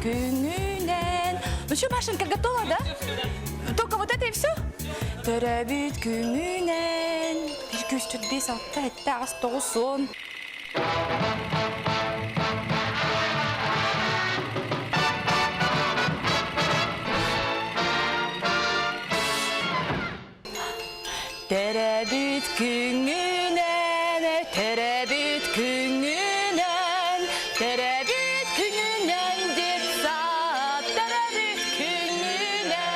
күҥүнэн. Ну что, Машенька, готова, да? Только вот это и все? Төрөөбүт күҥүнэн. 1, 2, 3, 4, 5, 6, 7, 8, 9, 10. Төрөөбүт күҥүнэн, төрөөбүт күҥүнэн, төрөөбүт күнүнэн детсад, төрөөбүт күнүнэн.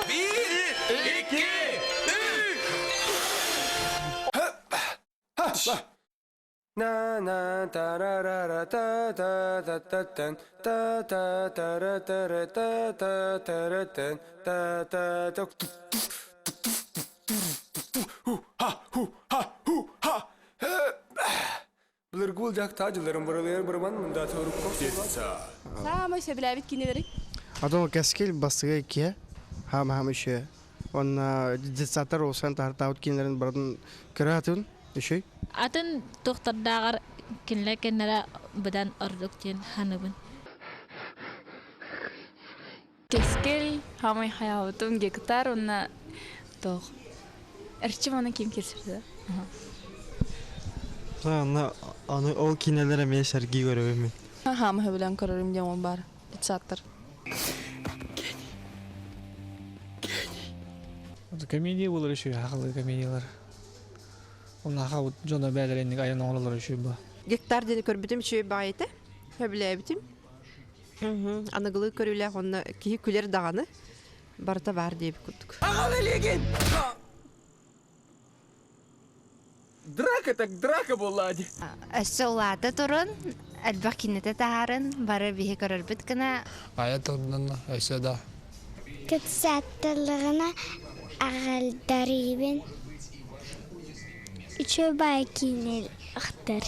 Bir, iki, üç. На на тарарара та та та та тан та та тара тара та та тара тан та та та ху ха ху ха ху ха Былыргы булдьахтаа дьылларын быралыйар бырыман мындаата урукку Саамай сөбүлээбит кинилэри? Атын кэскил бастыга иккиэ, хаама-хаама үчүгэй. Уонна детсадтар уолсан таһыртаабыт кинилэрин барытын көрө сатыыбын, үчүгэй. Атын туохтардааҕар кинилэр кэннэрэ быдан ордук диэн саныыбын. Кэскил хаамай хайаабытым гектар уонна туох эрчим аны ким кэлсэрдэ Аны аны ол кинилэр эмиэ сэргии көрөбүн мин. Хаама сөбүлээн көрөрүм диэн ол баар детсадтар. Комедия буолар үчүгэй хахалыы комедиялар. Оннааха дьоно бээлэринник айан оҥороллор үчүгэй бу. Гектар диэни көрбүтүм үчүгэй баҕайы этэ. Сөбүлээбитим. Аныгылыы көрүүлээх уонна киһи күлэр даҕаны барыта баар диэбит курдук. Аҕал илиигин! Драка так драка буолла дии. Өссө улаата турун, элбэх кинэтэ таһарын бары биһи көрөрбүт гына. Айа турдун өссө да. Кэпсээттэллэҕинэ аҕалдарыыбын. Үчүгэй киинэ ахтар.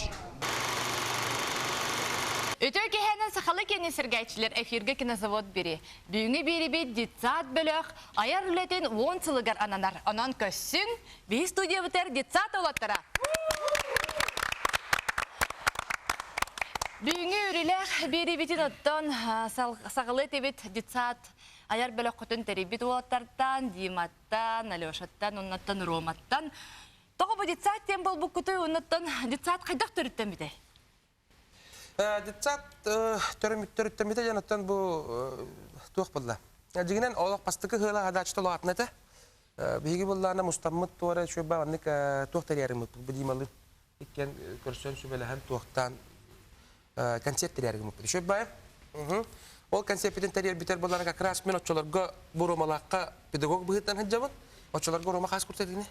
Үтүө киһинэн сахалы киэни сэргээччилэр эфиргэ кинозавод бири. Бүгүҥҥү биэрибит детсад бөлөх айар үлэтин уон сылыгар ананар. Онон көссүҥ, биһи студиябытыгар детсад уолаттара. Бүгүҥҥү үрүлээх биэрибитин оттон саҕалыы этибит детсад айар бөлөххүтүн тэрийбит уолаттартан, Диматтан, Алешаттан, оннуттан Роматтан. Тоҕо бу детсад диэн буолбуккутуй, оннуттан детсад хайдах төрүттэммитэй? Детсад төрүттэммитэ диэн оттон бу туох буолла? Дьиҥинэн олох бастакы ыһыала хадааччыта улаатына этэ. Биһиги буоллаана мустаммыт туора үчүгэй маннык туох тэрийэриммит бу Дималыын иккиэн көрсөн сүбэлэһэн туохтаан концерт тэрийэргиммит. Үчүгэй баайым. Ол концертпитин тэрийэрбитэр буоллаана как раз мен оччолорго бу Ромалаахха педагог быһыытынан сылдьабын. Оччолорго Рома хас курса этигини?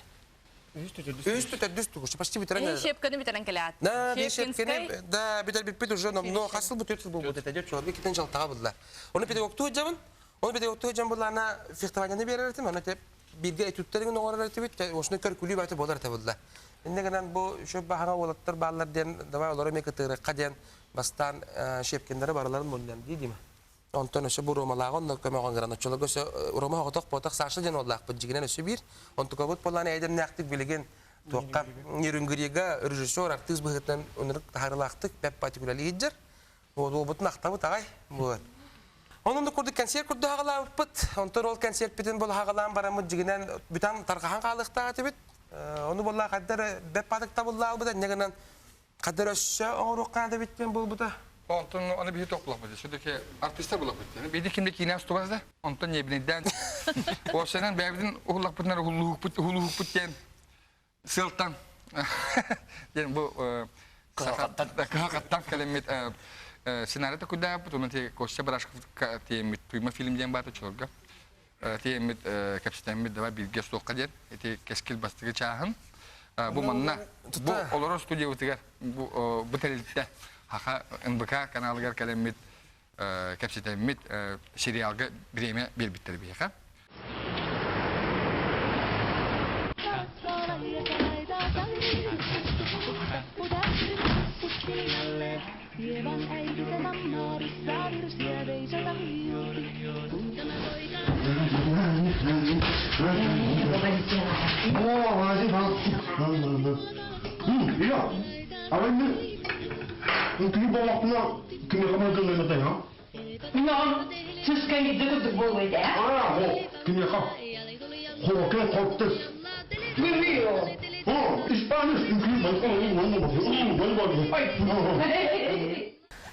Үс төрдүс тугуш. Почти бүтэрэн. Шепканы бүтэрэн кэлэат. Да, шепканы да бүтэр бүппүт уже номно хасыл бу төрт сыл буолбут этэ деп чолорго китен жалтаға булла. Оны педагогтуу жабын. Оны педагогтуу жан буллана фехтованияны берер этим, аны теп бирге этюдтарын оҥорор этибит, ошону көр күлүү баты болар этэ булла. Инне гынан бу шөп баһаҥа уолаттар бааллар диэн давай олору эмиэ кытыырыкка диэн бастаан шепкиннери барыларын мунньан дии дима. Онтон өссө бу Ромалааҕы онно көмөҕө ыҥыран оччолорго өссө Рома оҕотох буотах Саша диэн уоллаахпыт дьигинэн өссө биир. Онтукабыт буоллаан эйдэмнээхтик билигин туохха Нерюнгрига режиссер, артыыс быһыытынан ынырык таһаарыылаахтык бэп патикулялыы сылдьар. Уолбутун ахтабыт аҕай. Вот. Онон да курдук кэнсиэр курдук аҕалаабыппыт. Онтон ол кэнсиэрпитин була аҕалаан бараммыт дьигинэн бүтэн тарҕаһан хаалыахтаах этибит. Ону буоллаа хайдар бэп патык табыллаабыт энньэ гынан Хадыр өссө оҥоруохха наада эбит диэн буолбута. Онтон аны биһи тоқ булахпыт. Все-таки артистар булахпыт. Биһи кимде киинэ устубас да, онтон небинейден. Уопсайынан бэйэбитин уһуллахпытынан уһуллуһукпут уһулуһукпут диэн сыалтан диэн бу кыһалҕаттан кэлэммит сценарий кудааппыт, онон Костя Барашков тиэммит Туйма фильм диэн баата чолорго тиэммит кэпсэтэммит давай бииргэ суохха диэн ити кэскил бастакы чааһын бу манна бу олорор студиябытыгар бу бу тэрилтэ Хаха НБК каналыгар кэлэммит кэпсэтэммит сериалга бириэмэ биэрбиттэр биһиэхэ. Үҥкүү буоллахпына кимиэхэ майгынныаҥ а? Миҥэҕин сыскайда курдук буолуо этэ. Аа, о, кимиэхэ? Хоке Кортес. Билио. О, испанец үҥкүү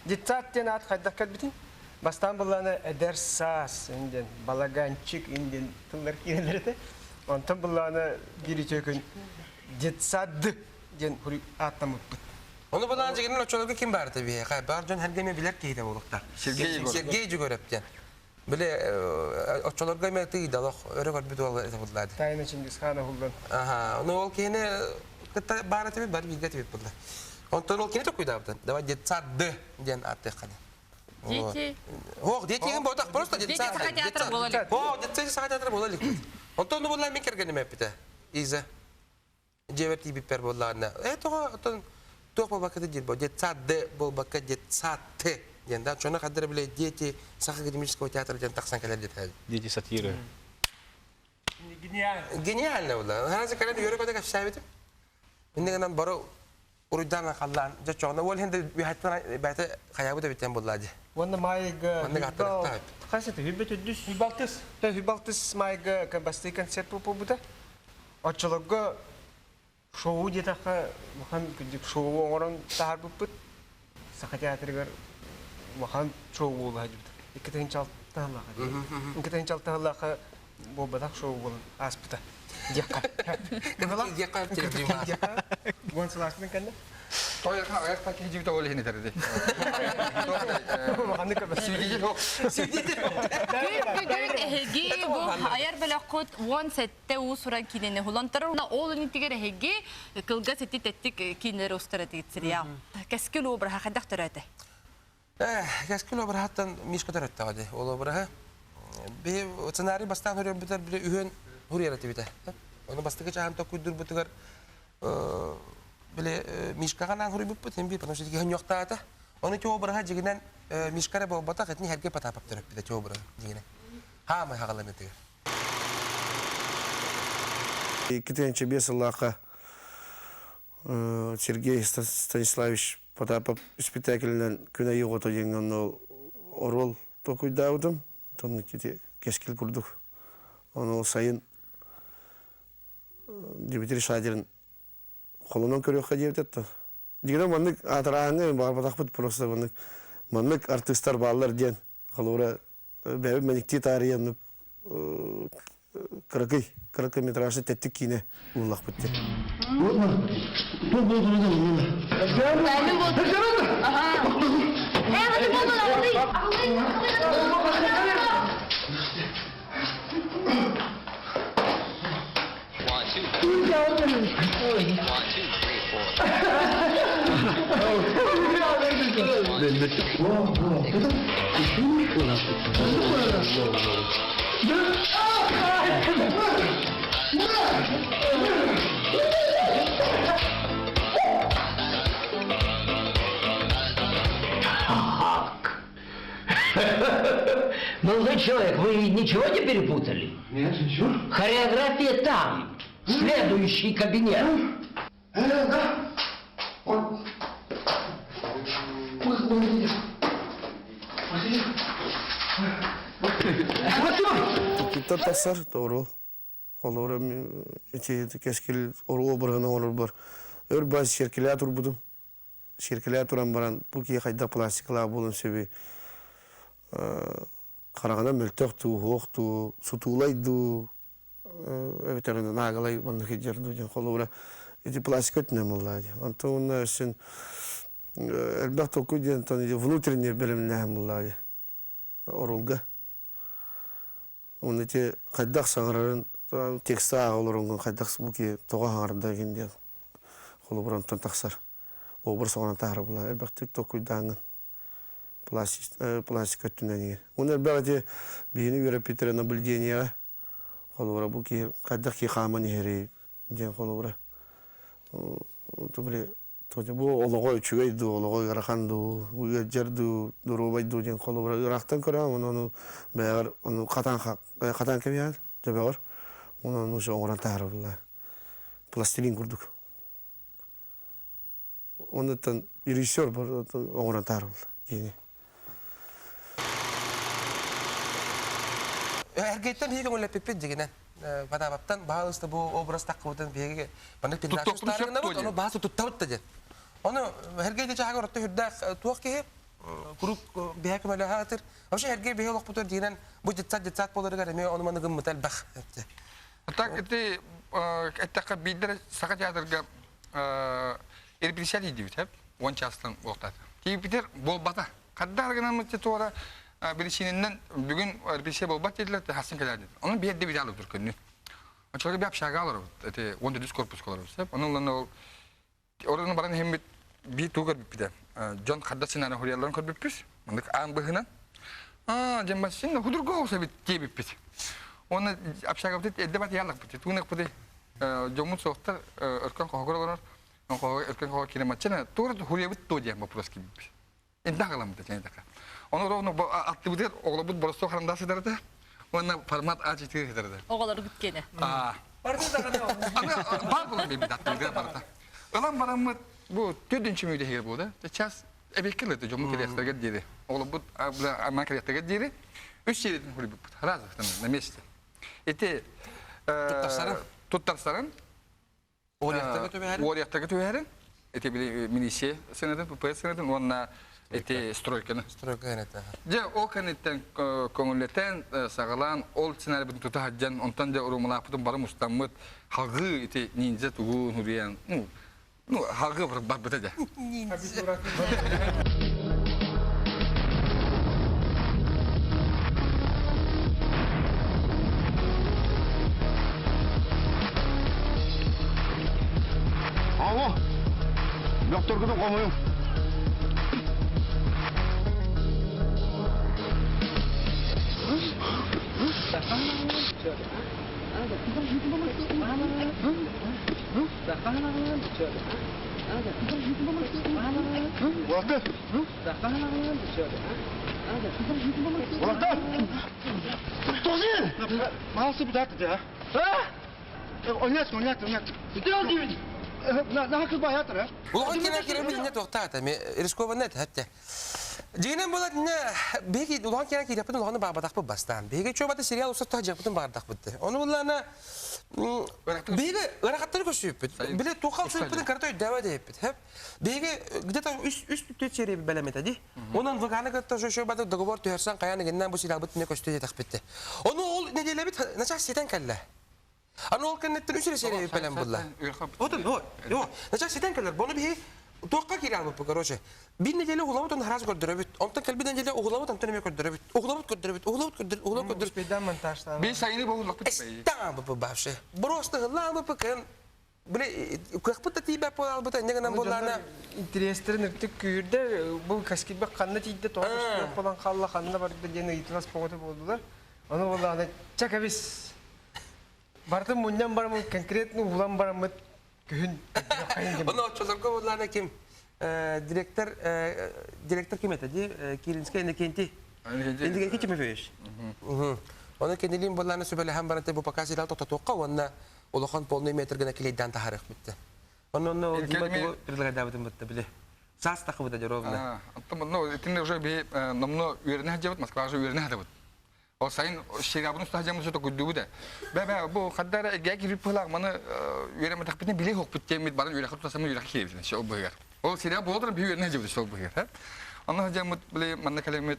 Детсад диэн аат хайдах кэлбитин? Бастаан былаана эдэр саас инден, балаганчик инден тыллар киирэллэр этэ. Онтон былаана биир үтүө күн детсад диэн ааттаммыппыт. Ону булаан дьигинин оччолорго ким баар этэ биһиэхэ? Бар дьон эргэмэ билэр киһитэ буолуохтаах. Сергей Егоров. Сергей Егоров диэн. Биле оччолорго эмэ тыйдалох өрө көрбүт уол этэ буллаады. Тайна Чингисхана хуллан. Аха, ону ол киһини кытта баар этибит, бар бииргэ этибит булла. Онтон ол кини токуйдаабытын. Давай детсад диэн ааттыахха. Дети. Ох, дети деген ботах просто Дети детсад. Саха театра буола илик. О, детсад Саха театра буола илик. Онтон булла мин кэргэним эппитэ. Иза. Дьиэбэр тиийбиппэр буоллаҕына, ээ тоҕо оттон туох буолбакка диир бо детсад буолбакка детсад диэн да чоно хаддара билэ дети Саха академического театра диэн тахсан кэлэр диэтэ. Дети сатиры. Гениально. Гениально буолла. Харазы кэлэн үөрэ көтө кэпсээбитим. Инне гынан бары уруйдаан халлаан дьэ чоҕуна уол хенде үһэттэн бэйэтэ хайаабыт эбиттэн буоллаа дии. Уонна маайга Маннык аттарыктаах Хас это хүббет үдүс хүбалтыс. Тэ хүбалтыс маайга бастыы концерт буолбута. Оччолорго шоу диэтэххэ улахан кырдьык шоу оҥорон таһаарбыппыт. Саха театрыгар улахан шоу буола сылдьыбыта. 2006 сыллаахха. 2006 сыллаахха буолбатах шоу буолан ааспыта. Диэххэ. Диэххэ. Уон сыл ааспытын кэннэ. Той аҕыйах киһи дьибит ол иһин этэрди. Күн бүгүн эһиги бу айар бөлөххүт 17 уус-уран киинэни уһулан турар. Ол инитигэр эһиги кылгас ити тэттик киинэлэри устар этигит сериал. Кэскил обраһа хайдах төрөөтө? Кэскил обраһаттан Мишка төрөттөҕө дии. Ол обраһы би сценарий бастаан хөрүөрбүтэр били үһүөн хуруйар этибитэ. Ону бастакы чаһын токуйдурбутугар били Мишкаҕа анаан хуруйбуппут син биир, потому что киһи ньуохтаата. Ону ити обраһа дьигинэн Мишка эрэ буолбатах, итини Сергей Потапов төрөппүтэ ити обраһы дьигинэн. Хаамай хаҕаламмытыгар. 2005 сыллаахха Сергей Станиславович Потапов испитээкилинэн Күн айыы оҕото диэҥҥэ онно оруол толкуйдаабытым. Онтон ити кэскил курдук. Ону сайын Дмитрий Шадрин холонон көрүөххэ диэбит да. Дигинэн маннык аатырааһыҥҥа баҕарбатахпыт просто маннык маннык артыыстар бааллар диэн холобура бэйэбит мэниктии таарыйан кыракый короткометражный тэттик киинэ уһуллахпыт диэн. Молодой человек, вы ничего не перепутали? Нет, ничего. Хореография там, следующий кабинет. Э, да. Он... Киттан тахсар тоҕуру холобура ити кэскил оруо бырыһын оҥорорбор өр бас сиэркилээ турбутум сиэркилээ туран баран бу киһи хайдах пластикалаах буолуон сөбүй хараҕынан мөлтөх дуу уһуох дуу сутуулай дуу эбэтэр наагалай маннык сылдьар дуу диэн холобура ити пластика өттүнэн буоллаа дии онтон уонна өссө элбэх толкуй диэн внутренний бэлэмнээһин буоллаа дии орулга Уонна ити хайдах саҥарарын текст ааҕа олороҥҥун хайдах бу киһи тоҕо саҥарда игин диэн холобур онтон тахсар образ оҥорон таһара була элбэхтик толкуйдааҥҥын пластик өттүнэн игин. Уонна элбэх ити биһини үөрэппиттэрэ наблюдениеҕа холобура бу киһи хайдах киһи хааман иһэрий диэн холобура били Бу олоҕо үчүгэй дуу, олоҕо ыарахан дуу, ыалдьар дуу, доруобай дуу диэн холобура ыраахтан көрөҕүн, ону ону бэйэҕэр ону хатаан хатаан кэбиһэҕин төбөҕөр, ону ону оҥорон таһаарабыллар. Пластилин курдук. Онуттан режиссер оҥорон таарылла киини. Эргейтен биһиги көҥүллэппиппит дигинэн. Батабаттан баһаалыста бу образ таххыбытын биһиги маннык передача устаарыгынабыт, ону баас туттабыт да диэн. Ону Эргей чааһыгар орто үрдээх туох киһи куруук биһэ көмөлөһө Вообще Эргей биһи олохпутугар дигинэн бу детсад детсад буоларыгар эмиэ ону маны гыммыта элбэх. Так ити эттэххэ биирдэр саха театрга репетиция диибит хэп 10 чаастан буолтаата. Тиийбитер буолбата. Хаддар гынан туора биричиининэн бүгүн репетиция буолбат диэтилэр хассын кэлэр диэтилэр. Онон биэрдэ бит алып туркөннү. Очолорго би общага аларбыт. Эти 14 корпус олорбут. Онон улан ол орын баран иһиммит би туу көрбүппүтэ. Дьон хадда сценарий хуруйалларын көрбүппүс. Мындык аан быһынан. Аа, дьэн бассин худурго осабит диэбиппит. Оны общагабыт эдде бат яллакпыт. Туунакпыт дьоммут суохтар өркөн хоһогор олорор. Өркөн хоһо кирематчына туора хуруйабыт то диэн вопрос киирбит. Инта халамыта чэйдaka. Оны ровно аттыбытыгар оҕолорбут боростуо харандаас сытарата уонна формат А4 сытарата. Оҕолоргут киэнэ. Аа. Аны бар буолан биэрбит аттыбытыгар барыта. Ылан бараммыт бу төрдүнчү мүөдэһигэр буолда. Час эбиэккэ ылыты дьоммут кэлиэхтэригэр диэри. Оҕолорбут аман кэлиэхтэригэр диэри үс сиэритин хуруйбуппут. Разов на месте. Ити туттарсарын туттарсарын Уориахтарга түбэһэрин, ити били милиция сыанатын, ППС сыанатын уонна ити стройканы. Стройка кэнэтэ. Дьэ, ол кэнниттэн көҥүллэтэн, саҕалаан, ол сценарийбытын тута сылдьан, онтон дьэ урумалаахпытын бары мустаммыт, халгыы ити ниндзя тугу нуруйан, ну, ну, халгыы барбыта дьэ. Ниндзя. Алло, докторгутун хомуйуҥ. Уолаттар! Уолаттар! Тохтоо! Маасы бутааты а? Онят, онят, онят. Улахан киинэ киирэн инне туохтаата ми рискованный хатта. Дьиҥинэн буолат инне биһиги улахан киинэ киирэппитин улаханы баабатахпыт бастаан. Биһиги чуобата сериал устата дьахпытын баардахпыт. Ону буллаана биһиги ырахаттары көрсүбүппүт. Биле туохал сыппытын карта өйдөөбөт эппит. Хеп. Биһиги где-то үс үс түт серия бэлэмэтэ ди. Онон ВК-ны кытта шөшөбаты договор түһэрсэн хайаан игиннэн бу сериалбыт не көстө диэтэхпитте. Ону ол неделябит начаас ситэн кэллэ. Аны ол кэнниттэн үс эрэ серия бэлэм булла. Отun, о, о, начаас ситэн кэлэр. Бону биһи туохха киирэ албыппыт, короче. Биир неделя уһулабыт, оны хараас көрдөрөбүт. Онтон кэлбит неделя уһулабыт, онтон эмиэ көрдөрөбүт. Уһулабыт, көрдөрөбүт, уһулабыт, көрдөрөбүт, уһулабыт, көрдөрөбүт. Успейдан монтажтаан. Биир сайыны боһуллахпыт. Эстаан бу вообще. Просто ыллаабыппыт, кыһын Били кыахпыт да тиийбэт буолалбыта инньэ гынан буоллаана интириэстэрин үрдүк күүрдэр бу кэскилбэх ханна тиийдэ тоҕо көстүөх буолан хаалла ханна барда диэн ыйытылас боҕото буолдулар ону буоллаҕына чэ кэбис барытын мунньан бараммыт конкретно уһулан бараммыт күһүн Ону оччолорго буоллаана ким директор директор ким этэ дии Киринскэй Иннокентий Иннокентий Тимофеевич Ону кинилиин буоллаана сүбэлэһэн баран бу пока сериал тохтотуохха уонна улахан полный метр гына клейдаан таһаарыах бүтте. Онно онно Дима тугу предлагадаабытын бытта били. Саас тахыбыта ровно. Ну, итинне уже би номно үөрэнэ сылдьабыт, Москваҕа уже үөрэнэ сылдьабыт. Ол сайын сериалбын уста сылдьаммыт сөтө күйдүбүт. Бэ бэ бу хаддара эгэ кирип пылаах маны үөрэммэтэхпитин биле хокпут диэммит баран үөрэххэ тутасаммыт үөрэххэ киирбитин ол быһыгар. Ол сериал буолар би үөрэнэ сылдьабыт ол быһыгар. Онно сылдьаммыт били манна кэлэммит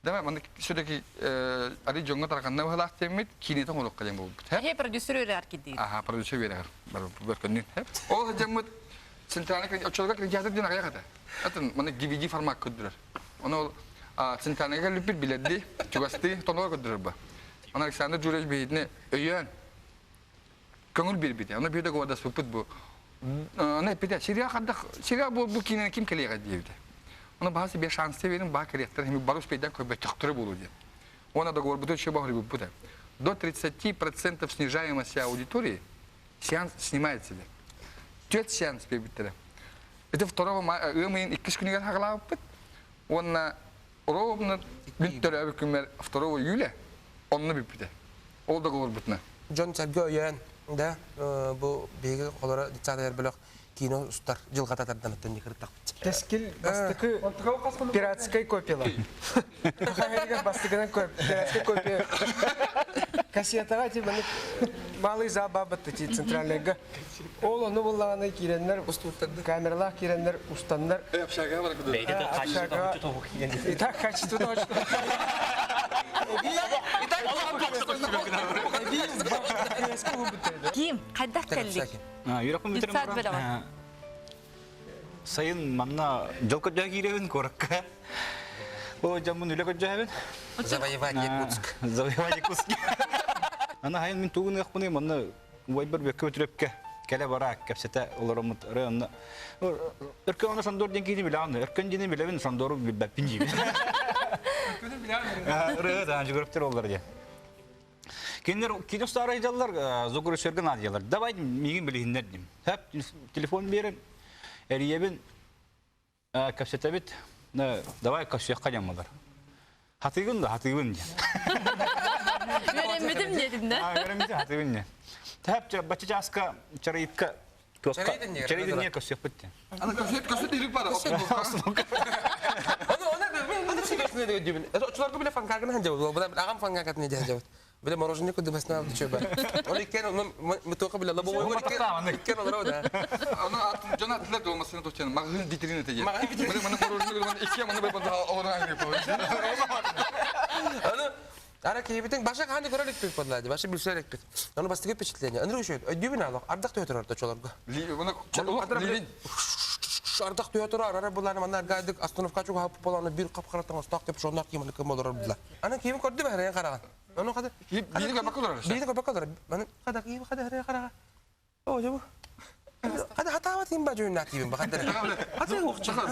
Давай, маннык все-таки ары дьоҥҥо тарҕанна быһалаах диэммит, киинэтэ оҥоруохха диэн буолбут. Эһи продюсер үөрэҕэр кирдиир. Аха, продюсер үөрэҕэр бөркөннүүн. Ол дьоммут центральный оччолорго кинотеатр диэн аҕыйах этэ. Атын маны DVD формат көрдөрөр. Ону ол центральныйга кэлбиппит билэрди, чугастыы тоноор көрдөрөр ба. Аны Александр Джуревич биһитини өйөөн көҥүл биэрбитэ. Ону биир договордаспыппыт бу. Аны эппитэ, сериал хардах, сериал бу, бу киинэни ким кэлиэҕэ диэбитэ. Ону баһа себе шансы берин, баа кэлиэхтэр, хими бары успейдан көрбөттөхтөрө буолуо диэн. Уонна договорбутун еще баһырыбыппыт. До 30% снижаемости аудитории сеанс снимается диэн. Түөрт сеанс биэрбиттэрэ. Это второго мая, ыам ыйын иккис күнүгэр хагалаабыппыт. Уонна ровно күн төрөөбүт күммэр 2 июля онно бүппүтэ. Ол договорбутуна. Дьон сэргэ өйөөн, да, бу биһиги холоро детсадайар бөлөх. Киинэ устар дьылҕата тардан оттон кырыттахпыт. Кэскил бастакы пиратскай копияла. Саха бастакынан пиратскай копия. Кассетаҕа ити маннык малый зал баабатты ти центральныйга. Ол ону буллаҕына киирэннэр камералаах киирэннэр устаннар. И так качество Ким, хайдах кэллик? Үөрэхпин бүтэрэн баран сайын манна дьол көрдөһө киирэбин куоракка. О, дьоммун үлэ көрдөһөбүн. Завоевать Якутск. Завоевать Якутск. Аны хайын мин тугун ыахпыный манна убайбар бөккө өтүрөпкө кэлэ бара кэпсэтэ олороммут онно Өркөн оны Сандор диэн киһини билэҕин Өркөн диэни билэбин Сандору билбэппин диибин. Өркөнү билэҕин. Ырыа да жүгүрөптөр оллар диye. Кинилэр кино старай дьаллар, звукорежиссерга наадыйалар. Давай миигин билиһиннэр дим. Хэп телефон биэрэн, эрийэбин, кэпсэтэбит. Давай көрсүөххэ диэн буолар. Хатыгын да хатыгын диэн. Үөрэммитим диэтим да. Үөрэммитим хатыгын диэн. Тэп бачча чааска чарайытка Чарайдын көрсүөхпүт диэн. Аны көрсүөт көрсүөт илик бар. Оны оны мен сүгөсүнө деген дибин. Очуларга биле фанкагын ханжа бу. Агам фанкагатын не жабыт. Биле мороженое куды басна алды чөбө. Оны иккен оны мытока биле лобовой иккен олар да. Аны жона атлар долмасын тотчан. Магын витрина теге. Магын витрина. Маны мороженое иккен маны бе банда олар аңы. Аны Ара киһибитин баша хааны көрөр икпит буолла баша билсер икпит. Ону бастакы впечатление. Ынырык үчүгэй. Өйдүүбүн алох. Ардах түһэ турар точолорго. Ардах түһэ турар. Ара булааны манна аргаайдык остановка чугаһап буолааны бир кап-хара таҥастаах капюшоннаах киим кым олорор була. Аны киим көрдүм хәрәйен караган. Ону хада Биини көрбөккө олорор. Биини көрбөккө олорор. Аны хада киим хада хәрәйен караган. О, жабы. Хада хатаабат ким ба жөйүн тиибин ба хаддара. Хата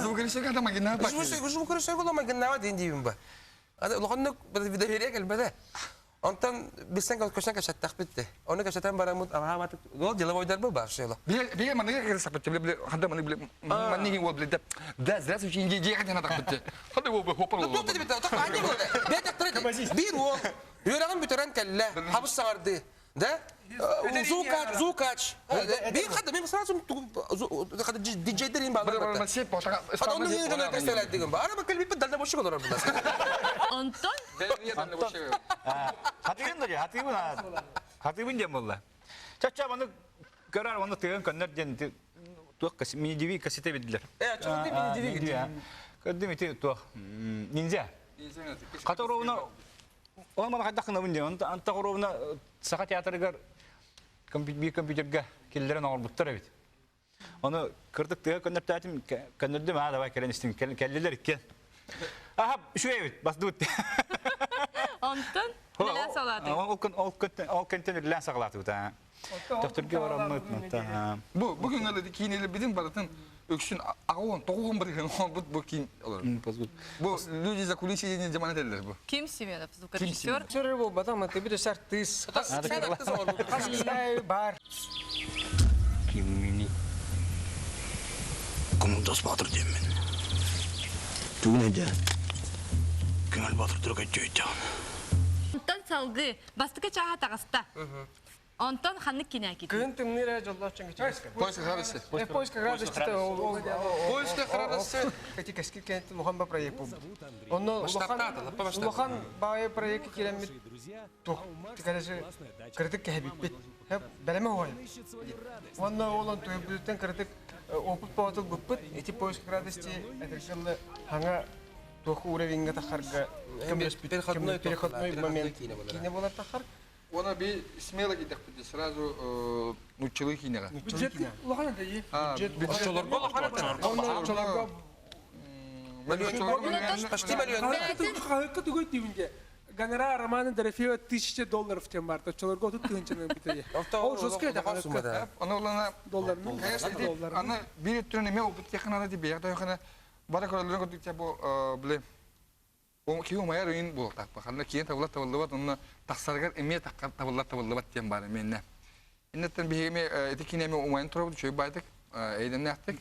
Звукорежиссер хата магинаа ба. Звукорежиссер гола магинаа дин диибин ба. Ада улаханнык доверие келбеде. Онтон билсен көсөн кэпсэттэх битте. Оны кэпсэтэн бараммыт аҕаабатык ол деловойдар бу бар шела. Бие манныга кэлсэппит биле биле ханда маны биле манныгин уол биле да здравствуйте инге дие хатана тахпыт. Ханда уол хоппар уол. Тут бит ани бу. Бе Бир уол үөрэҕин бүтэрэн кэллэ. Хабыс саҥарды. Да? Звукач, звукач. Би хада мен сразу хада диджейдер им баалар. Хада онны мен гана представлять деген ба. Ара бакал биппет дальнобойщик олорор булас. Онтон? Хатыгын да хатыгын хатыгын диэн буолла. Чача маны көрөр оны тыгын көннөр диэн туох мини-диви кассета бидилер. Э, чоҕун мини-диви. Көрдүм ити туох ниндзя. Которовна Ол мана хайдах гынабын диэн, антах оруобуна Саха театрыгар биир компьютерга киллэрэн оҥорбуттар эбит. Ону кырдык тыа көннөртөөтүм, көннөрдүм, аа давай кэлэн истин, кэллилэр иккиэн. Аха, үчүгэй эбит, басдыбыт. Онтон үлэлээн саҕалаатыгыт? Ол ол кэнтэн үлэлээн саҕалаатыбыт, аа. Төхтөргө бараммыт, Бу бу күҥҥэ киинэлэрбитин барытын үксүн аҕа тоҕуһун барыһын оҥорбут бу киин олорор. Бу люди за кулисой диэн дьаман этэллэр бу. Ким Семенов, звукорежиссер. Режиссер буолбатах, ты будешь артист. Бар. Киммини? Командос Батыр диэммин. Тугун эдэ? Көңүл Батыр турга өйдөйдөҕүн. Онтон салгыы бастакы чааһа таҕыста. Онтон ханнык кинээкит? Кыһын тымныы эрэ дьоллоох чэҥкичэҥ. Поиск радости. Поиск радости. Поиск радости. Эти кэскил кэнтин улахан ба проект буолбут. Онно улахан улахан баайы проект киирэммит туох короче кырытык кэһэбиппит. Бэлэмэ оҕой. Уонна ол он туйбутуттан кырытык опыт боотул быппыт. Эти поиск радости этэргэллэ хаҥа туох уровеньга тахарга переходной переходной момент киинэ буолар тахар. Уона би смело кидэхпит сразу нуччалыы киинэҕэ. Бюджет улахан это и. Бюджет улахан это. Почти миллион. Хаһыкка тугуй диибинге. Гонорар Романа Дорофеева 1000 долларов тем бар. Оччолорго тут тыһынчаны битеге. Ол жестко это. Аны олана доллар. Конечно, аны бир өттүнөн эме опыт технада ди бияк тойхана бара көрөлөрөн көрдүк бу биле киһи умайар үйүн буолтаах ханна киэн табыллар табыллыбат онно тахсарыгар эмиэ табыллар табыллыбат диэн баар эмиэннэ иннеттен биһиги эми ити кини эми умайан турабыт үчүгэй баайдык эйдэннээхтик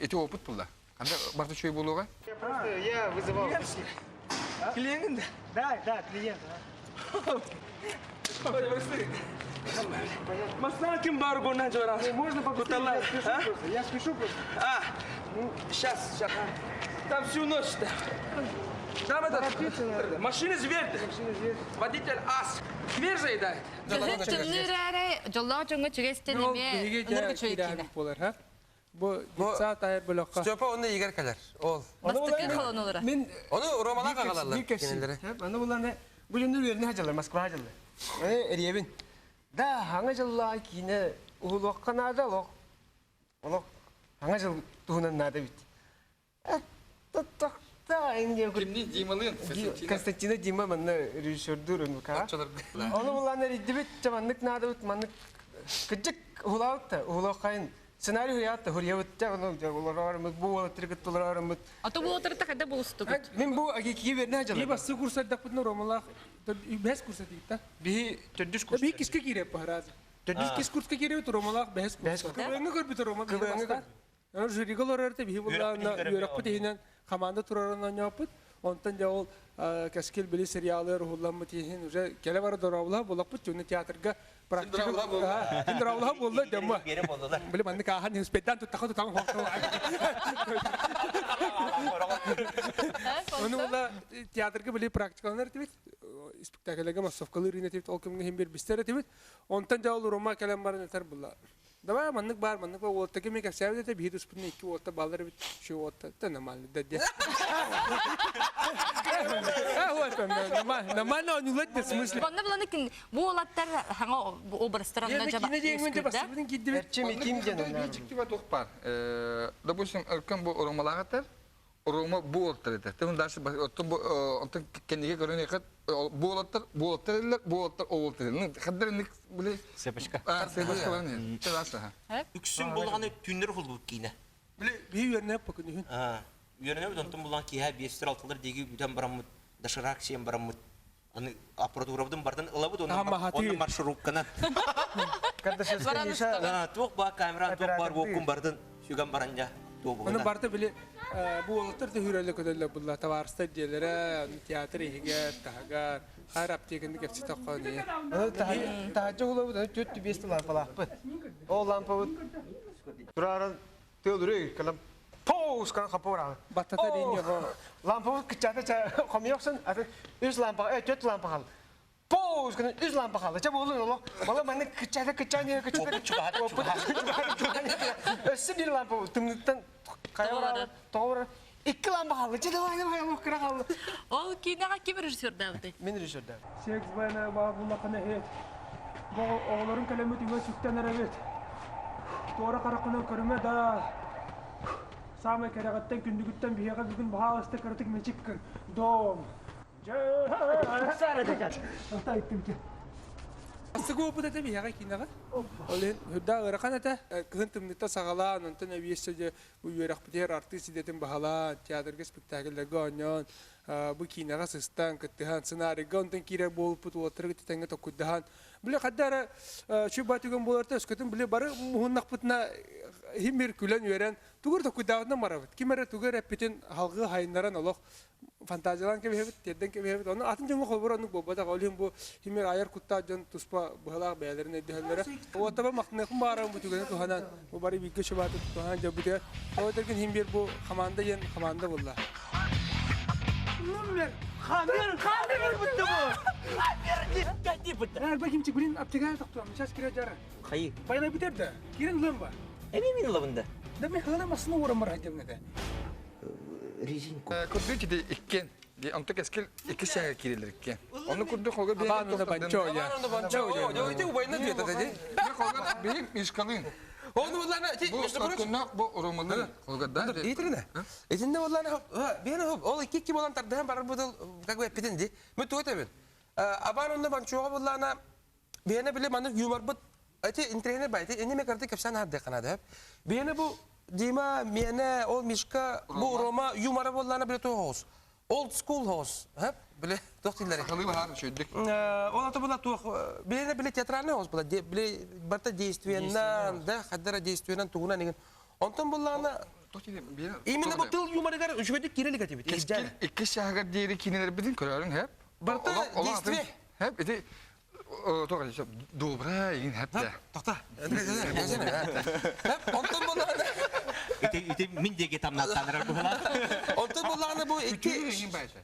ити опыт булла ханда барыта үчүгэй буолуоҕа Я вызывал. Клиент? Да, да, клиент. Масна ким бар гона жора. Можно побыстрее? Я спешу просто. Я спешу просто. А, сейчас, сейчас. Там всю ночь. Там этот, машина зверь. Водитель ас. Зверь заедает. Кыһын тымныы эрээри дьоллоох дьоҥҥо чүгэстэн эмиэ ынырык үчүгэй киинэ. Буолар, ха? Бу детсад айар бөлөххө. Степа онно игер кэлэр. Ол. Бастакы холонолоро. Мин Ону Ромалаах аҕалаллар кинилэри. Аны буланы бу дьоннор үөрэнэ сылдьаллар, Москваҕа сылдьаллар. Аны эриэбин. Да, хаҥа дьыллаах киинэ уһулуохха наада олох. Олох хаҥа дьыл туһунан наада эбит. Кимни Дималыын? Константина Дима манна режиссердуур МК. Ону булан эрийдибит, чэ маннык наадабыт, маннык кырдьык уһулаабыт да, уһулуоххайын сценарий хуйаат да хуруйабыт дьэ ону олороруммут, бу уолаттары кытта олороруммут. А то буолтарыта хайда булустугут? Мин бу агикиги вернэ Ии дьалар. бассы курсардахпытына Ромалаах бэс курса тиийдэ. Биһи төрдүс курс. Биһи киска киириэп баһаразы. Төрдүс Иккис курска киириэбит Ромалаах бэһис курс. Кыбыҥҥа көрбүт Рома Кыбыҥҥа Аны жюрига олорор этэ биһи буллаҕына үөрэхпит иһинэн хамаанда турарын оонньооппут. Онтон дьэ ол Кэскил били сериалыгар уһулламмыт иһин уже кэлэ бара дорообулаһа буоллахпыт дьону театрга практика дорообулаһа буолла дьоммо. Били маннык аахан успейдаан туттаха тутаҕын Ону була театрга били практикаланар этибит. Спектакльга массовкалыыр этибит, ол кэмҥэ иһин биэрбистэр этибит. Онтон дьэ ол Рома кэлэн баран этэр була. Давай маннык баар, маннык баар, уолта кими кэпсээбит этэ, биһи туспутун икки уолта бааллар эбит, үчүгэй уолта, да нормально, да диэн. Нормально оонньуулар да смысле. Онно буланы кин бу уолаттар хаҥа образтар онно жаба Эрчим туох бар. Допустим, өркөн бу оромалаах Рома буолтар этэ. Тым дальше оттон онтон кэннигэ көрөн яхат буолаттар буолаттар эллер буолаттар оолтар. Ну хаддар ник биле Цепочка. А цепочка бар не. Чаласа. Үксүн буллаҕына түүннэр уһулбут киинэ. Биле биһи үөрэнэ покүнүһүн. Үөрэнэбит онтон буллаҕын киэһэ биэстэр алтылар диэги бүтэн бараммыт доширак сиэн бараммыт аны аппаратурабытын бартан ылабыт онно маршрутканан. Туох баар камеран туох баар буоккун бартын сүгэн баран дьа Оны барта били бу уолаттар төһүрэллэ көтөллө булла табаарыстар дьиэлэрэ театр иһигэр таһыгар хайр аптеканы кэпсэтэ оххоон Таһаджа улабыт түөрт биэс лампалаахпыт. Ол лампабыт турааран тыал кэлэн поус кан хапа бараҕын. Баттата диэн Лампабыт кыччата хомуйахсын атын үс лампа э төрт лампа хал. Поус кан үс лампа хал. Ча болун олох. Бала манны кыччата кыччан кыччата чугаһата чугаһата. Өссө бир лампа тымныттан кая бараҕын. Тоҕо барар. Икки лампа халды. Ча давай давай олох кыра халды. Ол киинэҕэ ким режиссердаабытай? Мин режиссердаабыт. Секс война баар буллахына иһит. Бу оҕолорун кэлэммит үҥэ сүктэн эрэбит. Туора хараххынан көрүмэ да. Саамай кэрэҕиттэн күндүгүттэн биһиэхэ бүгүн баһаалыста кыратык мичик кын. Дом. Бастакы опыт этэ биһиэхэ киинэҕэ. Ол иһин үрдээх ыарахан этэ. Кыһын тымныыта саҕалаан, онтон эбиэссэ дьэ бу үөрэхпитигэр артыыс идэтин баһылаан, театрга спектакльлэргэ оонньоон, бу киинэҕэ сыстан, кыттыһан, сценарийга онтон киирэр буолбуппут уолаттары кытта тэҥҥэ токкуйдаһан, били хайда эрэ үчүгэй түгэн буолар да өскөтүн били бары муһуннахпытына иһин күлэн-үөрэн тугу эрэ токкуйдаабытынан барабыт. Ким эрэ тугу эрэ эппитин халгыы хайыннаран олох фантазиялаан кэбиһэбит, тиэрдэн кэбиһэбит. Ону атын дьоҥҥо холобур оннук буолбатах. Ол иһин бу химер айар куттаах дьон туспа быһалаах бэйэлэрин өйдөһөллөрө. Уоттаба махтаныахпын баарым бу түгэни туһанан, бу бары бииргэ чубааты туһанан дьоббутугар. Ол этэргин хим биир бу хамаанда диэн хамаанда булла. Номер! Хамер! Хамер бутты бу! Хамер! Кәти бутты. Арба кимчик блин аптекага тоқтуам. Сейчас кире жары. Хайы. Байнай битер да. Кирин лым ба. Эми мин лабында. Да мен хана масына орам бар хадем да. Резинку. Курдук ити иккен. Онто кэскил икки сәңе кирилер иккен. Оны курдук холга бейін Абан онда банчо я. Абан онда банчо. Жо ити убайна диэт ди. Холга бейін мишкалын. Оны буллана ти Бу саккынна бу оромалы холга да. Итирine. Итинне буллана бейін хоп ол икки икки болан тардыһан барар будул как бы эппитин ди. Мен туга тебин. Абан онда банчоға буллана бейіне биле маны юмор бут эти интернет бай эти эне карты кепсан хадды канада. Бейіне бу Дима, мене, ол Мишка, бу Рома юмора боллана биле то хоус. Old school house, хеп? Биле тохтилер. Халы бахар шөйдик. Ол аты була туох биле биле театральный house була, биле барта действиеннан, да, хаддара действиеннан тугунан деген. Онтон буллана Именно бу тыл юморыгар үчүгөдүк кирелик этибит. Кэскил икки шагар диэри кинилер бидин көрөрүн хеп. Барта действие. Хеп ити Добра, игин хәтта. Тохта. Онтон буллаҕына Ити ити мин диэки тамнаттанарар быһылаах. Онтон буллаҕына бу икки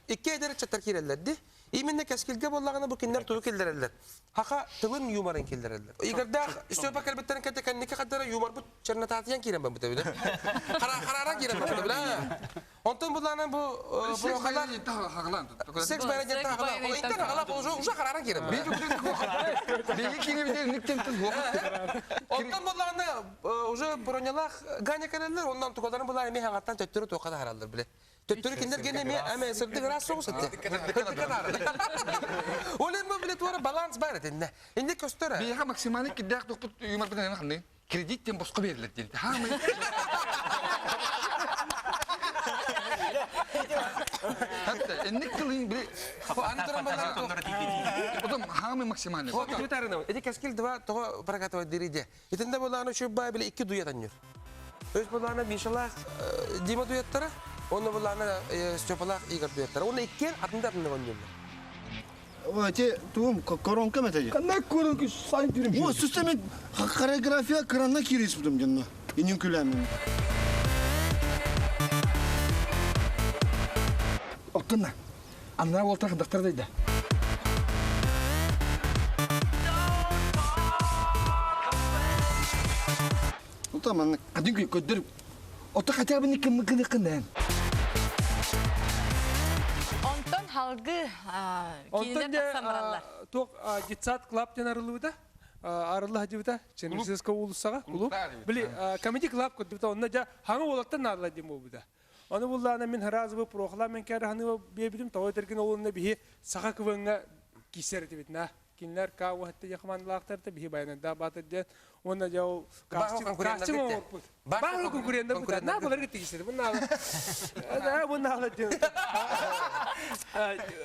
икки эдэр ыччаттар киирэллэр ди. Именно кэскилгэ буоллаҕына бу кинилэр тугу киллэрэллэр? Хаха тылын юморын киллэрэллэр. Игордаах Степа кэлбиттэрин кэннэ кэнники хардара юморбут чернотатыйан киирэн барбыта бile. Харааран киирэн барбыта бile. Онтон буллаҕына бу Секс Секс байра диэн хагалаан. Ол интен хагалаан уже уже харааран киирэн барбыта. Биги киирибитин никтен тыл Онтон буллаҕына уже бронялаах Ганя кэлэллэр, оннон тугаларын булаан эмиэ хаҥаттан төттөрү туохха да хараллар биле. Төттөрү кинилэр гене эмиэ эмэ сырдык ыраас соҕус этэ. Ол эми биле туора баланс бар этинне. Инде көстөр. Биһиэхэ максимальный кирдээх тухпут юморбытын ханны кредит диэн босхо берилер диэн. Хаамай. Хатта энник тылын били Потом хаамай максимальный. Эти кэскил два того прокатывать дириде. Итинде булааны үчүгэй били икки дуя танныр. Өс булааны Мишалаах Дима дуяттара, онно булааны Степалаах Игорь дуяттара. Онно иккиэн атында атында онньуллар. Эти туум коронка метеди. Кандай коронка сайын түрүм. О, сүстеме хореография кранна кирис будум жанна. Инин күләмин. Оттунна. Анна олтар доктор дейdi. Утаман Кадинки көдөр. Отто хотя бы никым мыкыны кынын. Онтон халгы Онтон кинилер де тахсан бараллар. туох детсад клаб диэн арыллыбыта. Арылла хадьыбыта Чернышевская уулуссаҕа клуб. Били Comedy Club көрдүбүтэ онно дьэ хаҥа уолаттан наадалар диэн буолбута. Ону буллаана мин харазыбы прохла мен кэр ханыба биэбитим тоҕо этэргин олунна биһи саха квнга киисэр этибит на. Кинилэр ка уһатты дьэ хамаандалаахтар биһи баянарда баатыр диэн уонна дьэ ол кастинг кастинг оҥорбут. Баһы конкуренттар бу на буларга тигисер. Бу наала. Бу наала диэн.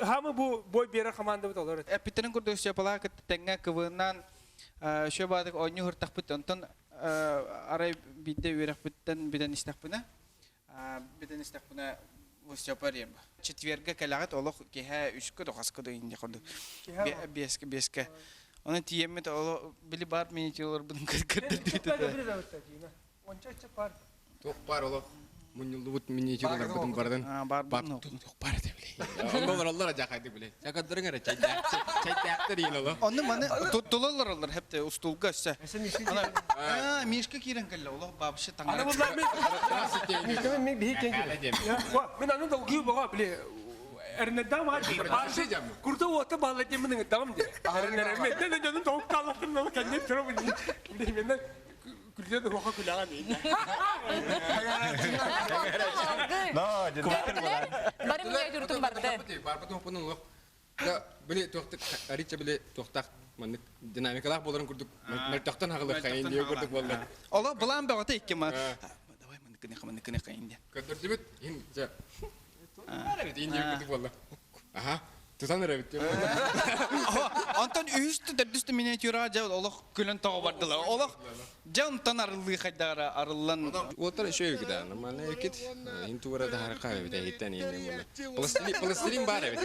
Хамы бу бой берер команда бут олор. Эппиттерин курдук Степалаах кытта тэҥҥэ кыбыынан шө баадык оонньуу хыртахпыт онтон арай биирдэ үөрэхпиттэн бүтэн истэхпинэ бүтэн истэхпинэ Степа диэн четвергэ кэлэҕит олох киһэ үскэ да хаска да инде курдук биэскэ биэскэ оны тиийэммит оло били бар минитилорбун көрдөрдүбүт Туох бар олох мунньуллубут миниатюраларбытын барытын бар туох бар этэ билей. Онно олороллор ажаахайды билей. Чакадырың эрэ чайдаахтар иин оло. Онну маны тулалар олар хепте устулга өссө. А, Мишка киирэн кэллэ олох бабшы Аны таҥара. буллар мен Мен биһи кен Мен аны долгую баға биле эрнедам ма Курда ота балла демен дам де. Эрнереме де жаным тоғып қалатын ол кәнне тұрып мен күлде де роха күләгән дейін. Бары миниатюртун барды. Барбытын опунун олох. Да били туохтак арича били туохтак маннык динамикалаах боларын курдук мөлтөхтөн хагалык хайын диye курдук болла. Олох былаан бөҕөтө икки ма. Давай маныкыны маныкыны хайын диэн. Көтөрдүбүт ин жа. Ин диye курдук болла. Аха. Тутан эребит. Онтон үһүстү төрдүстү миниатюра дьэ олох күлэн тоҕо бардылар. Олох дьэ онтон арыллыы хайдара арыллан. Уоттар еще эбит да, нормально эбит. Ин туара да харка эбит, эһиттен ин болла. Пластилин, пластилин бар эбит.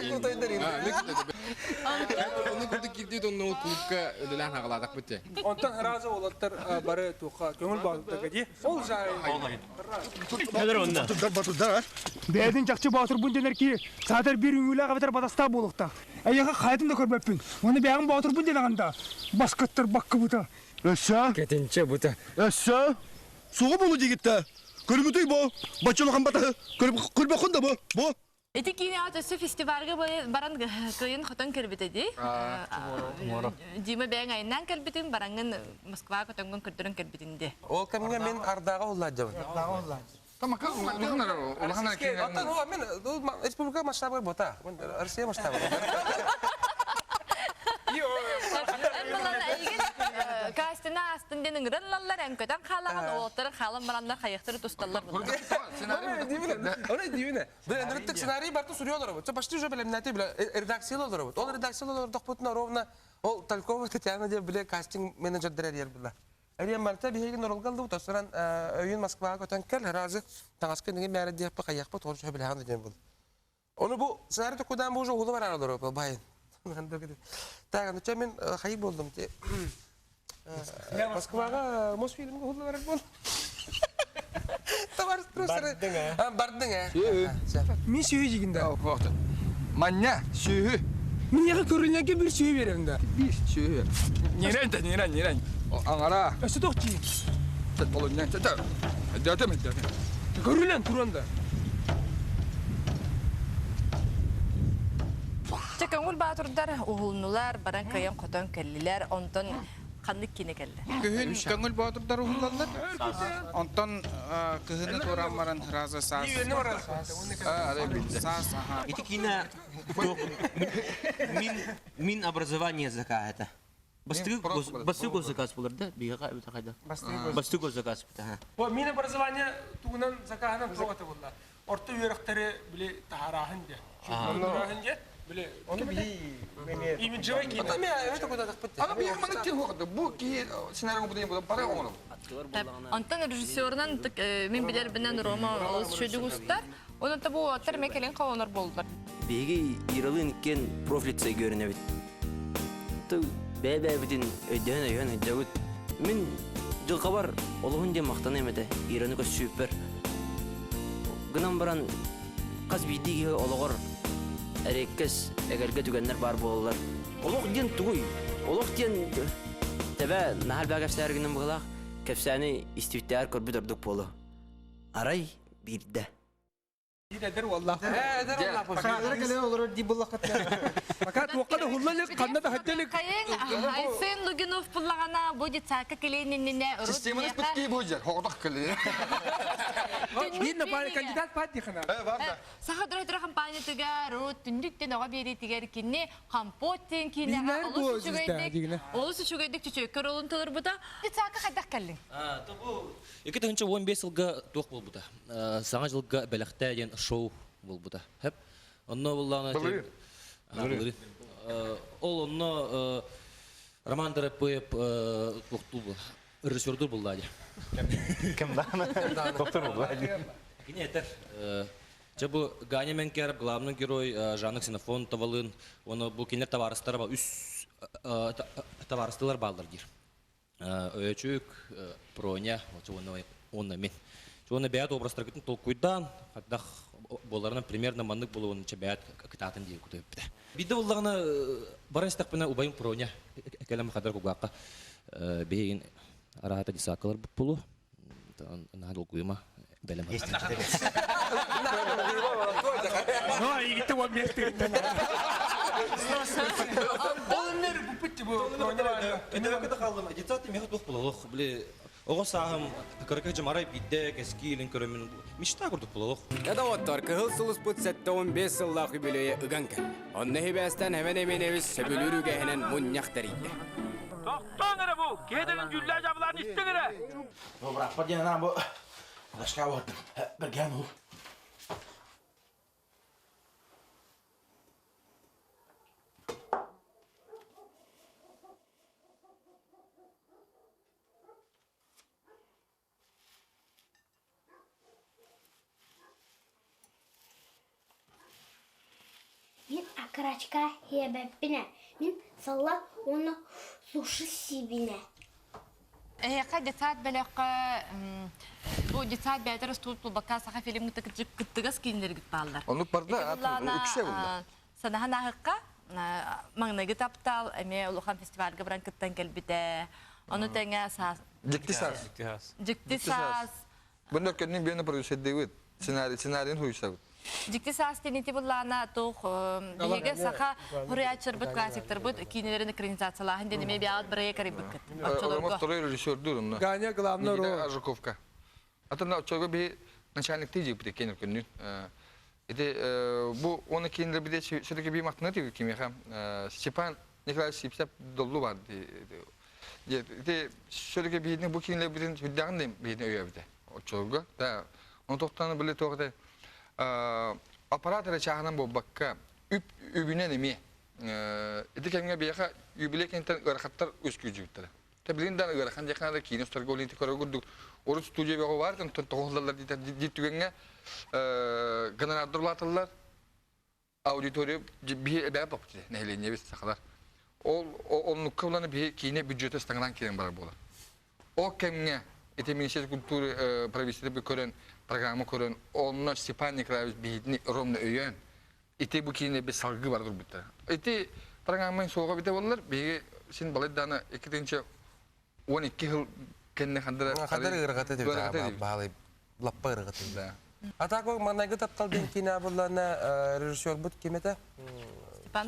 Оны курдук кирди донно ол клубка өлөлөн хагалаатак битте. Онтон разы олаттар бары туха көңүл багытта ди. Ол жай. Батырдар батырдар. Бэйдин чакчы батыр бун денер ки саатар бир үңүлэ кабатар батаста болукта. Эйеха хайытын да көрбөппүн. Оны бэйин батыр бун денеганда баскаттар баккы бута. Өссө? Кетинче бута. Өссө? Сугу болу дигитте. Көрбүтүй бу. Бачылыгын бата. Көрбөкүн да бу. Бу. Ити киine ат өссө фестивальга баран кыйын хотон кэлбите ди. Дима бэйэҥ айынан кэлбитин бараңын Москва көтөнгөн көрдөрөн кэлбитин ди. Ол кэмҥэ мен Ардаҕа улладжабын. Ардаҕа улладжабын. Тамака улахан улахан Оттон ол мен республика масштабы бота. Россия масштабы. Эн балан эйигин кастина астын ден ыңыран лаллар эн көтөн хаалаҕын уолаттары хаалан бараннар хайыхтары тусталлар булар. Оны дивине. Бile нырыттык сценарий барты суруйалар бу. Почти уже билем нәти биле редакциялар бу. Ол редакциялар дохпутна ровно ол Талькова Татьяна деп биле кастинг менеджер дерер ер биле. Әриен барта биһиги норолгалды бу тосуран өйүн Москвага көтөн кел разы таңаскы неге мәрі диэппе каяқпы тоғыз биле ханды ден бул. Оны бу сценарий токудан бу уже улы бар аралар бу байын. Так, ну че мен хайы болдум те. Москваға Мосфильмге хулла барар бол. Товар трусары. Бардың ә. Мен сүйі жегінде. Манья, сүйі. Мен яғы көрінерге бір сүйі беремін да. Bir сүйі. Нерен те, нерен, нерен. Аңара. Өсі тоқчи. Толы, нен, те. Дәтем, дәтем. Көрілен туранда. Чэ көңүл баатырдар уһулнулар, баран кыйан хотон кэллилэр, онтон ханнык кине кэллэ. Күһүн көңүл боотурдар уһуллаллар. Онтон кыһыны туоран баран раза саас. Саас, аха. Ити кина мин мин образование заказ это. Бастыгы бастыгы заказ болар да, бига бит кайда. Бастыгы заказ бит, ха. Бу мин образование тугунан закаһынан тоғаты болла. Орто үйрәктәре биле тахараһын де. Тахараһын де. Биле. Оны би Имиджевый кино. Ата мен это куда так Ана би маны тен хоқды. Бу ки сценарий бу бу бара оңор. Онтон режиссерынан мен билер бинен Рома олус шөдүг устар. Онон та бу аттар мекелин калонор болдулар. Биги иралын кен профлитсей көрүнөбүт. Ту бәбә битин өйдөн өйөн өйдөгүт. Мин жылкабар олуһун дем мактан эмете Ираны көс супер. Гынан баран каз бидиги ологор эреккес эгерге түгеннер бар болалар. Олох ден тугуй. Олох ден тебе нахал бага кепсәргинен бугалак кепсәни истивтәр көрбүт ордук болу. Арай бирде. Эдер валлах. Эдер валлах. Саадара келе олор ди буллакат. Пока туққа хуллалык, қанда да хаттелик. Кайын Айсен Лугинов пуллагана бу детсадка келейнинне Системаны бітки бу жер. Хоқдақ келе. Бир на кандидат пат дихана. Саха дөрөтөр компаниятыга рут түндүктен ога беритигер кинне компоттен кине Билер бу олус өзүздө, үчүгөйдик. дигине. Олус үчүгөйдик чүчөккөр олун толор бута. Детсадка кайдак келдиң? 2015 жылга туох болбута. Саңа жылга бэлэхтэ диэн шоу болбута. Хэп. Онно буллаана Былыр. Былыр. Ол онно Роман Дарапыев туохтуу режиссердур булла дии. Кем дааны? Доктор булла дии. Кини этер. Жа бу Ганя Менкеров, главный герой Жанна Ксенофонтовалын, оны бу кинер товарыстары ба үс товарыстылар балдар дир. Өчүк, Проня, оны мен. Оны бәят образтар кытын толкуйдан, хаттах боларынан примерно маннык болуын ча бәят кытатын дие күтөп бите. Бидде боллагына баран истакпына убайым Проня, кәләм хадар кугакка бейин арахата дисакалар болу. Нахадыл куйма бәлем. Ну, игитте вот месте. Ол нер бу битти бу. Детсад меха тух булалох, биле Оҕо сааһым кыракы жамарай бидде кэскиилин көрөмүн мечта курдук булалох. Яда оттар кыһыл сылыспыт 75 сыллаах үбүлүөйэ ыган кэллэ. Онно хибээстэн хэмэн эминэбис сөбүлүүрүгэһинэн мунньах тэрийдэ. Тоқтон эрэ бу, кедеген жүллә жабыларын истең эрэ. Брат, диэн бу Дашка бардым. Берген ол. Мин окорочка ебеппине. Мин салат оны суши сибине. Эһиэхэ детсад бэлэххэ бу детсад бээтэр устуут булбакка саха фильм кыттыгас кинилэргит бааллар. Онук барда үксе булла. Санахан ахыкка маңнайгы таптал эме улахан фестивальга баран кыттан келбите. Ону тэҥэ саас Дикти саас. Дикти саас. Бұны көннің бені продюсер дейбит. Сценарий, сценарийін хуйсабыт. Дикти саас тенити буллаана тух биһиги саха хуруйааччыларбыт классиктарбыт кинилерин экранизациялааһын диэн биаат бырайа карибыккыт. Олама второй режиссер дур онно. Ганя главный роль. Ажуковка. Ата на чого би начальник ти жип кенер күннү. Ити бу оны кинилер биде все-таки би мактана ти кимеха. Степан Николаевич Сипсеп доллу бар ди. Ити все-таки биһини бу кинилер бидин хүддагын дем биһини өйөбүтэ. Очолго. Да. Он токтаны биле тогда аппарат чаханан болбакка үп үбүнен эме. Ити кемге бияха юбилей кентен ырахаттар өз күйжүгүттер. Та билин дан ырахан жакана кино старга олинти көрөгүрдүк. Орус студия бего бар, тон тоголлар дит түгенге гонорардырлатылар. Аудитория биһи эбээ боппут нэһилиэнньэбит сахалар. Ол оннукка булан биһи киинэ бюджета ыстаҥалаан киирэн барар буолар. Ол кэмҥэ ити Министерство культуры правительство көрөн, программа көрөн, онно Степан Николаевич биһитини ровно өйөөн, ити бу киинэ би салгыы бара турбуттар. Ити программаң суоҕа бите боллар, биһиги син балайдаана 2012 жыл кэннэ хандара Хандар ырҕата диэбит баалай лаппа ырҕата. Да. А так манайгы таптал диэн киинэ буллана режиссербут ким этэ?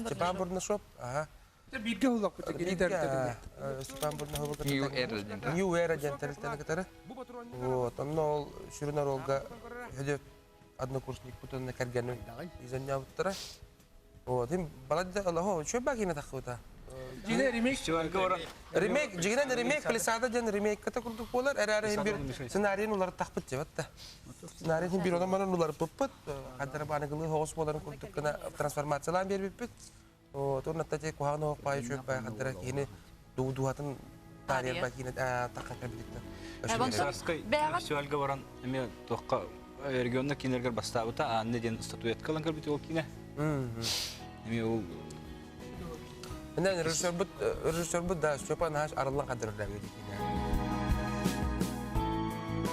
Степан Бурнашов. Ага. Бииргэ уллаппыт кини Степан Бурнашов New Era диэн. New Era диэн тэрилтэни кытары. Вот, онно ол сүрүн оруолга Хөдөт однокурсникпут уонна кэргэним изонньообуттара. Вот, им баладда олохо үчүгэй баа киинэ таххыбыта. Дьиҥэ ремейк Ремейк, дьиҥинэн ремейк Палисада диэн ремейката курдук буолар, эрээри иһин бир сценарийын уларыттахпыт диэбэт да. Сценарийын иһин бир онон манан уларыппыппыт, хаддара бааныгылыы соҕус буоларын курдук гына трансформациялаан биэрбиппит. Вот, уонна те куһаҕан оһох баайы үчүгэй баайы хаддара киһини дууһатын таарыйар баа киинэ таххан кэлбититтэн. Швейцарскай фестивальга баран эмиэ туохха регионна киинэлэргэр бастаабыта Анна диэн статуэтка ылан көрбүт ол киинэ. Эмиэ ол Мен режиссербут режиссербут да Степан Хаш арыллан хадырырда киинэ.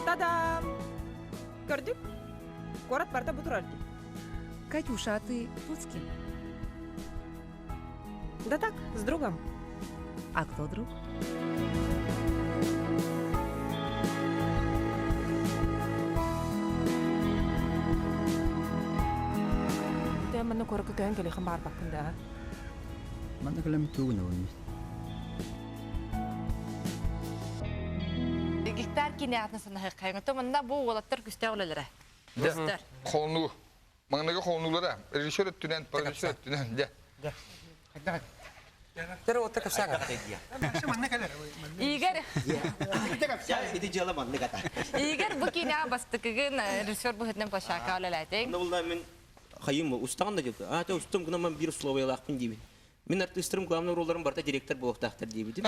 Та-дам! Көрдүк? Куорат барыта бу турар дии. Катюша, а ты тут с кем? Да так, с другом. А кто друг? Ты манна куоракка көһөн кэлиэххин баҕарбаккын да? Манна кэлэммит тугун ылынмыт. Гектар кинэҕитин санаһыаххайыҥ. То манна бу уолаттар күстээх үлэлэрэ. Дьэ, хонуу. Маҥнайгы хонуулара режиссер өттүнэн, продюсер өттүнэн, дьэ. Тэр отта кэпсээҥ. Игорь. Ити дьыала маннык ата. Игорь бу киинэҕэ бастакыгын режиссер быһыытынан площадка үлэлээтиҥ. Онно булла мин хайым устаҕын да диэбит. А, те устум гынан биир условиялаахпын диибин. Мин артыыстарым главный ролларым барыта директор буолуохтаахтар диэбитим.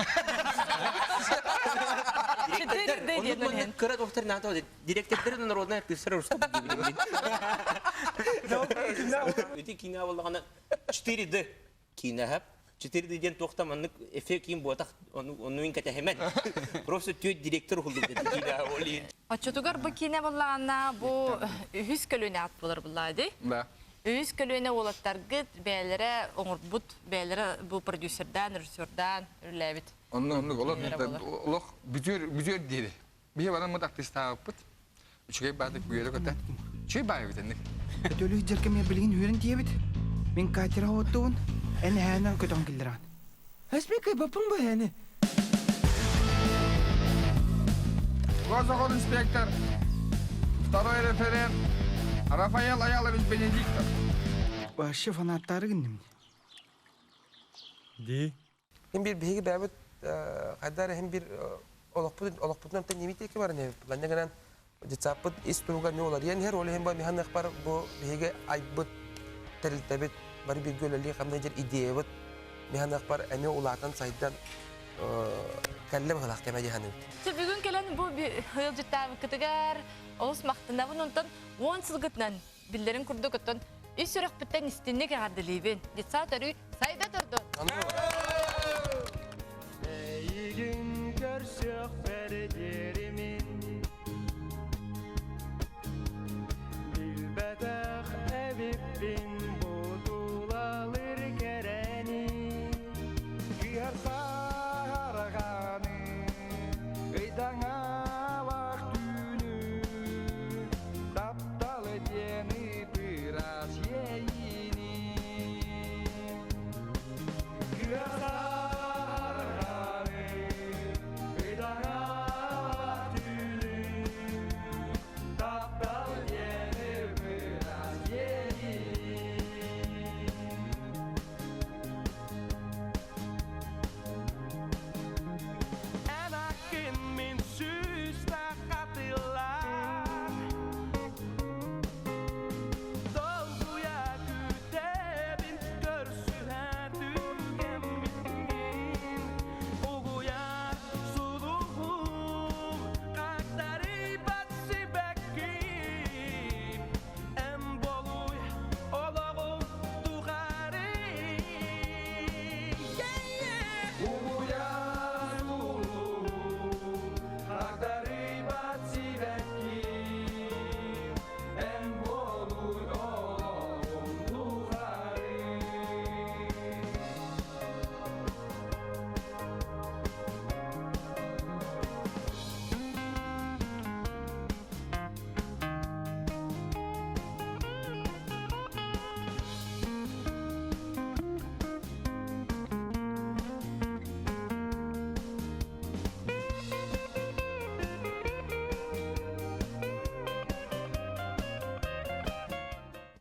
Директордар, оннук маннык кыра доктор НАТО директордары народный артыыстар уступ диэбитим. Ити киинэ буоллаҕына 4D киинэ 4D диэн туохта маннык эффект киин буотах оннуин кэтэһэмэн. Просто түөрт директор уһуллубут киинэ ол иһин. Оччотугар бу киинэ буоллаҕына бу үһүс көлүөнэ ат буолар буллаа дии. Да. Үһүс көлүөнэ уолаттаргыт бэйэлэрэ оҥорбут, бэйэлэрэ бу продюсердаан, режиссердаан үлэлээбит. Онно оннук олох олох бүтүөр бүтүөр диэри. Биһи бараммыт артыыстаабыппыт. Үчүгэй баатык үөрэ көтө. Үчүгэй баайбыт энник. Өтөлүк дьэркэме билигин үөрэн тиэбит. Мин катера оттубун, эн эһээнэ көтөн киллэрэн. Эспеккай баппын бу эһээни. Госохол инспектор, второй референт Рафаэл Аялович Бенедиктов. Вообще фанаттары гынным. Ди. Хин бир биһиги бэйэбит хайдар хин бир олохпут олохпутунан тэн немит бар не планна гынан детсаппыт ис туруга не уларыйан иһэр ол иһин бу миһаныахпар бу биһиги айбыт тэрилтэбит бары бииргэ үлэлии хамнай дьэр идеябыт миһаныахпар эмиэ улаатан сайдан кэллэ быһылаах кэмэ дии Бүгүн кэлэн бу ыалдьыттаабыккытыгар олус махтанабын онтон 10 сылгытынан биллэрин курдук оттон ис сүрэхпиттэн истинник эҕэрдэлиибин. Детсад өрүү сайда турдун! Эйигин көрсүөхпэр диэримин Билбэтэх эбиппин.